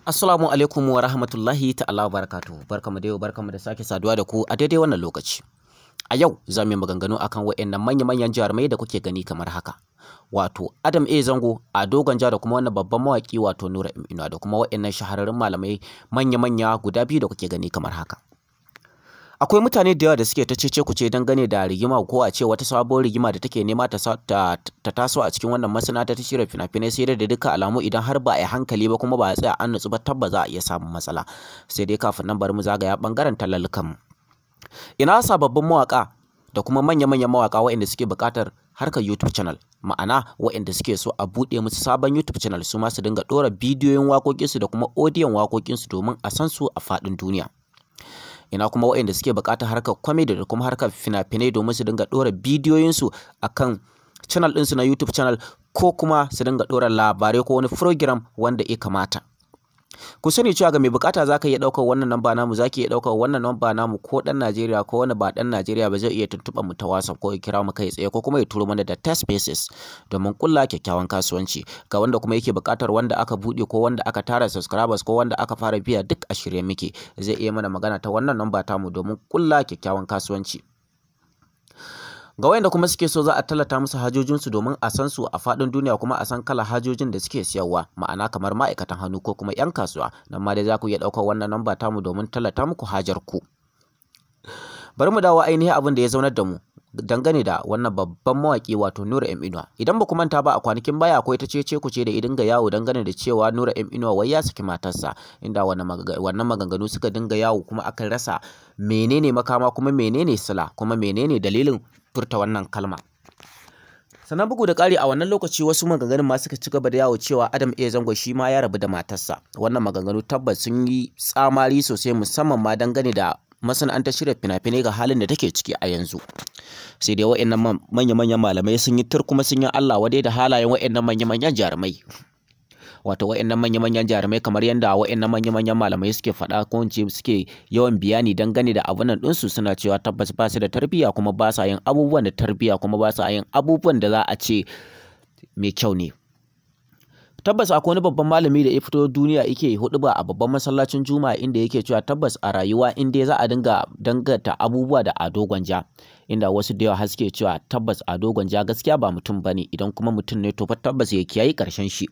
Assalamu alaikum wa rahmatullahi ta'ala wa barakatuhu. Barkamu da yau, barkamu da sake saduwa da ku a daidai wannan lokaci. A yau za mu yi maganganu akan waɗannan manya-manyan jarumai da kuke gani kamar haka. Wato Adam A. Zango, Ado Gwanja da kuma wannan babban mawaƙi wato Nura M. Inuwa da kuma waɗannan shahararrun malamai manya-manya guda biyu da kuke gani kamar haka. Akwai mutane da yawa da suke ta cece-kuce dangane da rigima ko a ce wata sabuwar rigima da take nema ta taso a cikin wannan masana'anta ta shirya fina-finai, sai dai da dukkan alamu idan har ba a yi hankali ba kuma ba a tsaya an nutsu ba, tabbas za a iya samun matsala. Sai dai kafin nan bari mu zagaya bangaren tallalukan. Ina sababbin mawaka da kuma manya-manyan mawaka waɗanda suke buƙatar harkar YouTube channel, ma'ana waɗanda suke so a buɗe musu sabon YouTube channel su ma su dinga ɗora bidiyoyin waƙoƙinsu da kuma odiyon waƙoƙinsu domin a san su a faɗin duniya. Ina kuma waɗanda suke buƙatar harkar comedy da kuma harkar fina-finai domin su dinga ɗora bidiyoyinsu a kan channel ɗinsu na YouTube channel ko kuma su dinga ɗora labarai ko wani program wanda ya kamata. Ku sani cewa ga mai buƙata za ka iya ɗaukar wannan namba namu, za ki iya ɗaukar wannan namba namu, ko ɗan Najeriya ko wani ba ɗan Najeriya ba zai iya tuntuɓar mu ta WhatsApp ko ya kira mu kai tsaye ko kuma ya turo mana da text message domin ƙulla kyakkyawan kasuwanci. Ga wanda kuma yake buƙatar wanda aka buɗe ko wanda aka tara subscribers ko wanda aka fara biya, duk a shirye muke, zai iya mana magana ta wannan namba tamu domin ƙulla kyakkyawan kasuwanci. Ga wayanda kuma suke so za a tallata musu hajojinsu domin a san su a faɗin duniya kuma a san kalar hajojin da suke siyarwa, ma'ana kamar ma'aikatan hannu ko kuma 'yan kasuwa, nan ma dai za ku iya ɗaukar wannan namba tamu domin tallata muku hajar ku. Bari mu dawo ainihin abin da ya zaunar da mu dangane da wannan babban mawaƙi wato Nura M Inuwa. Idan ba ku manta ba, a kwanakin baya akwai ta cece kuce da dinga yawo dangane da cewa Nura M Inuwa wai ya saki matarsa, inda wannan maganganu suka dinga yawo kuma aka rasa menene makama kuma menene sila kuma menene dalilin furta wannan kalma. Sannan bugu da ƙari, a wannan lokaci wasu maganganun ma suka ci gaba da yawo cewa Adam A Zango shi ma ya rabu da matarsa. Wannan maganganu tabbas sun yi tsamari sosai, musamman ma dangane da masana'antar shirya fina-finai ga halin da take ciki a yanzu. Sai dai wa'annan manya-manyan malamai sun yi tur kuma sun yi Allah wadai da halayen wa'annan manya-manyan jarumai. Wato wa'annan manya-manyan jarumai, kamar yadda wa'annan manya-manyan malamai suke faɗa ko in ce suke yawan bayani dangane da abun nan ɗinsu, suna cewa tabbas ba su da tarbiyya kuma ba sa yin abubuwan da tarbiyya kuma ba sa yin abubuwan da za a ce mai kyau ne. Tabbas akwai wani babban malami da ya fito duniya yake huɗuba a babban masallacin Juma'a, inda yake cewa tabbas a rayuwa in dai za a dinga danganta abubuwa da Ado Gwanja, inda wasu da yawa har suke cewa tabbas Ado Gwanja gaskiya ba mutum bane, idan kuma mutum ne to fa tabbas ya kiyayi ƙarshen shi.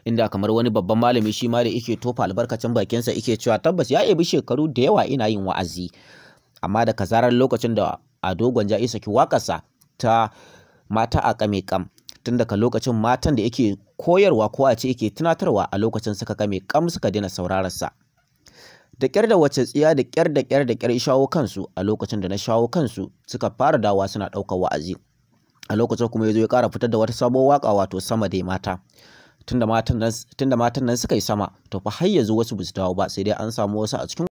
Inda kamar wani babban malami shi ma da yake tofa albarkacin bakinsa yake cewa tabbas ya ebi shekaru da yawa ina yin wa'azi, amma da kazarar lokacin da Ado Gwanja ya saki waƙarsa ta mata a kame kam, tun daga lokacin matan da yake koyarwa ko a ce yake tunatarwa a lokacin suka kame kam suka daina saurararsa. Da ƙyar da wace tsiya, da ƙyar da ƙyar da ƙyar shawo kansu, a lokacin da na shawo kansu suka fara dawowa suna ɗaukar wa'azi. A lokacin kuma ya zo ya ƙara fitar da wata sabuwar waƙa wato Sama Dai Mata. Tunda matan nan suka yi sama, to fa har yanzu wasu basu dawo ba, sai dai an samu wasu a cikin